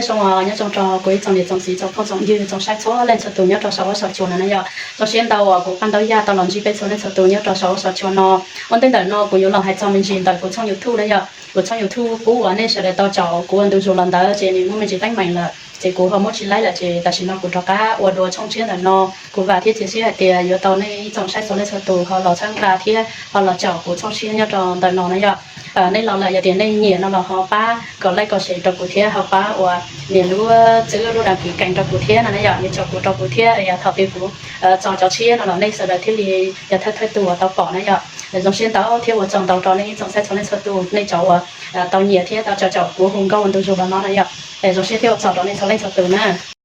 Zoo, nyob zoo rau kuv ib tsoom niam tsoom txiv tsoom phooj tsoom ywg tsoom saib txhua leej txhua tus nyob rau saum huab saum cua no na yom. Zoo siab ntau uas kuv pab ntaub yaj tau los ntsib peb txhua leej txhua tus nyob rau saum huab saum cua no. Ua ntej ntawm no kuv yuav los hais txog me ntsis ntawm kuv tshooj YouTube na yom. Kuv tshooj YouTube pub uas nej sawv daws tau caum kuv ua ntu zus los ntawd ces nws muaj me ntsis teeb meem lawm ces kuv ho muab tsis laib lawm ces tam sim no kuv rov qab ua dua tshooj tshiab ntawm no. Kuv vam thiab cia siab hais tias yuav tau nej ib tsoom saib txhua leej txhua tus ho los txhawb nqa thiab ho los caum kuv tshooj tshiab nyob rau ntawm no na yom. Nej los lawm yog tias nej nyiam no los ho pab kom like kom share rau kuv thiab ho pab uas nias lub txwb lub đăng ký kênh rau kuv thiab no na yom, nias caum kuv rau kuv thiab es yog thaum twg kuv tso cov tshiab no los nej sawv daws thiaj li yog thawj thawj tug uas tau pom na yom. Zoo siab ntau thiab ua tsaug ntau rau nej ib tsoom saib txhua leej txhua tus nej cov uas tau nyiam thiab tau caum kuv hu nkauj ua ntu zus los no na yom. Zoo siab thiab ua tsaug rau nej txhua leej txhua tus na.